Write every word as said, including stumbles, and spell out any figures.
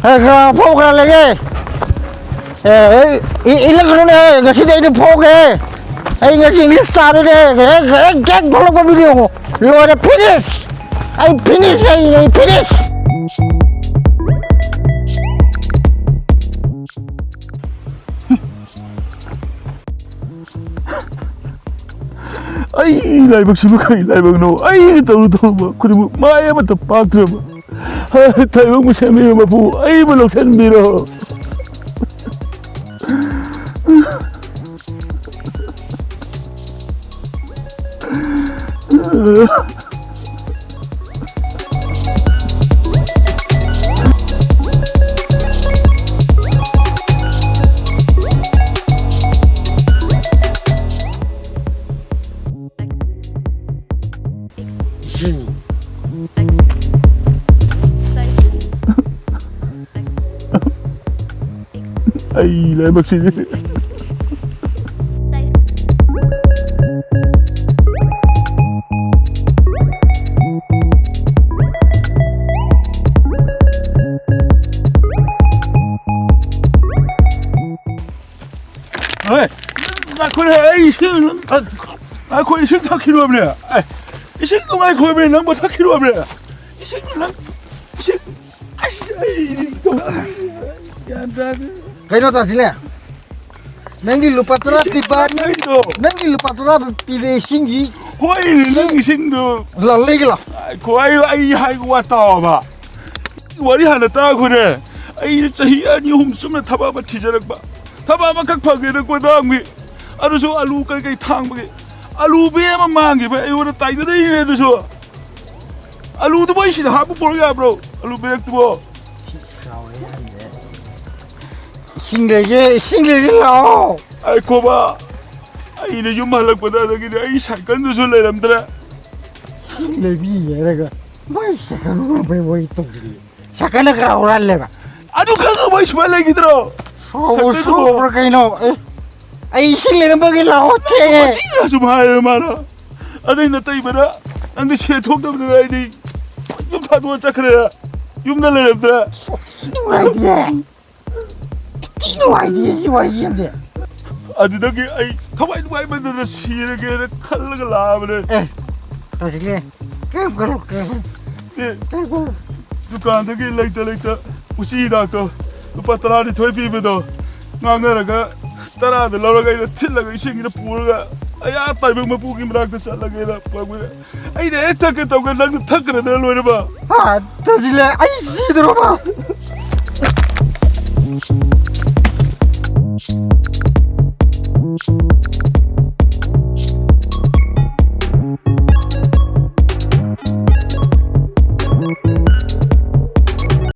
ꯈꯔ ꯈꯔ ꯐꯥꯎ ꯈꯔ ꯂꯩꯔꯦ꯫ ꯑꯦ, ꯑꯩ, ꯏ-, ꯏꯜꯂꯛꯀꯅꯨꯅꯦ, ꯉꯁꯤꯗꯤ ꯑꯩꯅ ꯐꯥꯎꯒꯦ꯫ ꯑꯩ ꯉꯁꯤ ꯏꯪꯂꯤꯁ ꯇꯥꯗꯣꯏꯅꯦ꯫ ꯍꯦꯛ, ꯍꯦꯛ, ꯍꯦꯛ ꯊꯣꯛꯂꯛꯄ ꯃꯤꯗꯣ ꯌꯦꯡꯉꯣ꯫ ꯂꯣꯏꯔꯦ, ꯐꯤꯅꯤꯁ! ꯑꯩ ꯐꯤꯅꯤꯁ, ꯑꯩ, ꯑꯩ ꯐꯤꯅꯤꯁ! ꯑꯩ ꯂꯥꯏꯕꯛꯁꯤꯕꯨ ꯀꯔꯤ ꯂꯥꯏꯕꯛꯅꯣ? ꯑꯩꯅ ꯇꯧꯔꯨ ꯇꯧꯔꯨꯕ ꯈꯨꯗꯤꯡꯃꯛ ꯃꯥꯏ ꯑꯃꯠꯇ ꯄꯥꯛꯇ꯭ꯔꯕ꯫ ꯇꯥꯏꯕꯪꯕꯨ ꯁꯦꯝꯕꯤꯕ ꯃꯄꯨ, ꯑꯩꯕꯨ ꯂꯧꯁꯤꯟꯕꯤꯔꯣ꯫ ꯑꯩ ꯂꯥꯏꯕꯛꯁꯤꯗꯤ꯫ ꯍꯣꯏ, ꯉꯥꯏꯈꯣꯅꯦ, ꯑꯩ ꯏꯁꯤꯡ, ꯉꯥꯏꯈꯣ, ꯏꯁꯤꯡ ꯊꯛꯈꯤꯔꯣꯏꯕꯅꯦ꯫ ꯑꯦ, ꯏꯁꯤꯡꯗꯣ ꯉꯥꯏꯈꯣꯃꯦ, ꯅꯪꯕꯨ ꯊꯛꯈꯤꯔꯣꯏꯕꯅꯦ꯫ ꯏꯁꯤꯡ ꯅꯪ, ꯏꯁꯤꯡ, ꯑꯁ, ꯑꯩ ꯒ꯭ꯌꯥꯟ ꯇꯥꯗꯦ꯫ ꯀꯩꯅꯣ ꯇꯥꯁꯤꯅꯦ, ꯅꯪꯒꯤ ꯂꯨꯄꯥ ꯇꯔꯥ ꯏꯁꯤꯡ ꯄꯤꯕ, ꯊꯛꯈꯤꯗꯣ꯫ ꯅꯪꯒꯤ ꯂꯨꯄꯥ ꯇꯔꯥ ꯄꯤꯕ ꯏꯁꯤꯡꯁꯤ ꯍꯣꯏꯅꯦ, ꯅꯪ ꯏꯁꯤꯡ ꯏꯁꯤꯡꯗꯣ ꯂꯜꯂꯤꯒꯤ ꯂꯥꯎ꯫ ꯉꯥꯏꯈꯣ, ꯑꯩ, ꯑꯩ ꯍꯥꯏꯕ ꯋꯥ ꯇꯥꯎꯕ꯫ ꯋꯥꯔꯤ ꯍꯥꯟꯅ ꯇꯥꯈꯣꯅꯦ꯫ ꯑꯩꯅ ꯆꯍꯤ ꯑꯅꯤ ꯑꯍꯨꯝ ꯆꯨꯞꯅ ꯊꯕꯛ ꯑꯃ ꯊꯤꯖꯔꯛꯄ꯫ ꯊꯕꯛ ꯑꯃꯈꯛ ꯐꯪꯒꯦꯅ ꯀꯣꯏꯗꯥꯡꯒꯤ꯫ ꯑꯗꯨꯁꯨ ꯑꯂꯨ ꯀꯩꯀꯩ ꯊꯥꯡꯕꯒꯤ꯫ ꯑꯂꯨ ꯕꯦꯒ ꯑꯃ ꯃꯥꯡꯈꯤꯕ ꯑꯩꯉꯣꯟꯗ ꯇꯥꯏꯅꯔꯛꯏꯅꯦ ꯑꯗꯨꯁꯨ꯫ ꯑꯂꯨꯗꯨꯕꯨ ꯑꯩ ꯁꯤꯗ ꯍꯥꯞꯄ ꯄꯨꯔꯛ ꯌꯥꯕ꯭ꯔꯣ? ꯑꯂꯨ ꯕꯦꯒꯇꯨꯕꯣ? ꯏꯁꯤꯡ ꯂꯩꯒꯦ, ꯏꯁꯤꯡ ꯂꯩꯒꯦ ꯂꯥꯛꯑꯣ꯫ ꯉꯥꯏꯈꯣꯕ꯫ ꯑꯩꯅ ꯌꯨꯝ ꯍꯜꯂꯛꯄꯗ ꯑꯗꯒꯤꯗꯤ ꯑꯩ ꯁꯥꯏꯀꯜꯗꯨꯁꯨ ꯂꯩꯔꯝꯗ꯭ꯔꯦ꯫ ꯏꯁꯤꯡ ꯂꯩꯕꯤꯒꯦ ꯍꯥꯏꯔꯒ ꯃꯥꯏ ꯁꯥꯏꯀꯜ ꯍꯨꯔꯥꯟꯕꯩ ꯋꯥꯔꯤ ꯇꯧꯁꯤꯜꯂꯤ꯫ ꯁꯥꯏꯀꯜꯅ ꯈꯔ ꯍꯨꯔꯥꯜꯂꯦꯕ꯫ ꯑꯗꯨ ꯈꯪꯉꯕ ꯑꯩ ꯁꯨꯃꯥꯏꯅ ꯂꯩꯈꯤꯗ꯭ꯔꯣ? ꯁꯥꯎꯕ ꯁꯥꯏꯀꯜꯗꯨꯕꯣ? ꯁꯥꯎꯕ꯭ꯔꯥ ꯀꯩꯅꯣ? ꯑꯦ, ꯑꯩ ꯏꯁꯤꯡ ꯂꯩꯔꯝꯕꯒꯤ ꯂꯥꯛꯑꯣ ꯊꯦꯡꯉꯦ꯫ ꯃꯁꯤꯅ ꯁꯨꯝ ꯍꯥꯏꯌꯦ ꯃꯥꯅ꯫ ꯑꯗꯩ ꯅꯇꯩꯃꯅ ꯅꯪꯗꯤ ꯁꯦꯟ ꯊꯣꯛꯇꯕꯅꯤꯅ ꯑꯩꯗꯤ ꯌꯨꯝ ꯊꯥꯗꯣꯛꯑ ꯆꯠꯈ꯭ꯔꯦ꯫ ꯌꯨꯝꯗ ꯂꯩꯔꯝꯗ꯭ꯔꯦ꯫ ꯅꯨꯡꯉꯥꯏꯇꯦ꯫ ꯊꯤ ꯅꯨꯡꯉꯥꯏꯇꯦ ꯁꯤ ꯋꯥꯔꯤ ꯑꯃꯗꯤ꯫ ꯑꯗꯨꯗꯒꯤ ꯑꯩ ꯊꯋꯥꯏ ꯅꯨꯡꯉꯥꯏꯃꯟꯗꯅ ꯁꯤꯔꯒꯦꯅ ꯈꯜꯂꯒ ꯂꯥꯛꯑꯕꯅꯦ꯫ ꯑꯦ, ꯇꯧꯁꯤꯜꯂꯦ꯫ ꯀꯩꯝ ꯈꯜꯂꯨ, ꯀꯩꯝ ꯈꯜꯂꯨ, ꯑꯦ, ꯀꯩꯝ ꯈꯜꯂꯨ꯫ ꯗꯨꯀꯥꯟꯗꯒꯤ ꯂꯩꯇ ꯂꯩꯇ ꯎꯆꯤ ꯍꯤꯗꯥꯛꯇꯣ ꯂꯨꯄꯥ ꯇꯔꯥꯅꯤꯊꯣꯏ ꯄꯤꯕꯗꯣ ꯉꯥꯡꯅꯔꯒ ꯇꯔꯥꯗ ꯂꯧꯔꯒ ꯑꯩꯅ ꯊꯤꯠꯂꯒ ꯏꯁꯤꯡꯁꯤꯗ ꯄꯨꯔꯒ ꯑꯌꯥ ꯇꯥꯏꯕꯪ ꯃꯄꯨꯒꯤ ꯃꯅꯥꯛꯇ ꯆꯠꯂꯒꯦꯅ ꯄꯨꯔꯛꯄꯅꯦ꯫ ꯑꯩꯅ ꯍꯦꯛ ꯊꯛꯀꯦ ꯇꯧꯒꯦ ꯅꯪꯅ ꯊꯛꯈ꯭ꯔꯗꯅ ꯂꯣꯏꯔꯕ꯫ ꯍꯥ, ꯇꯧꯁꯤꯜꯂꯦ꯫ ꯑꯩ ꯁꯤꯗ꯭ꯔꯣꯕ?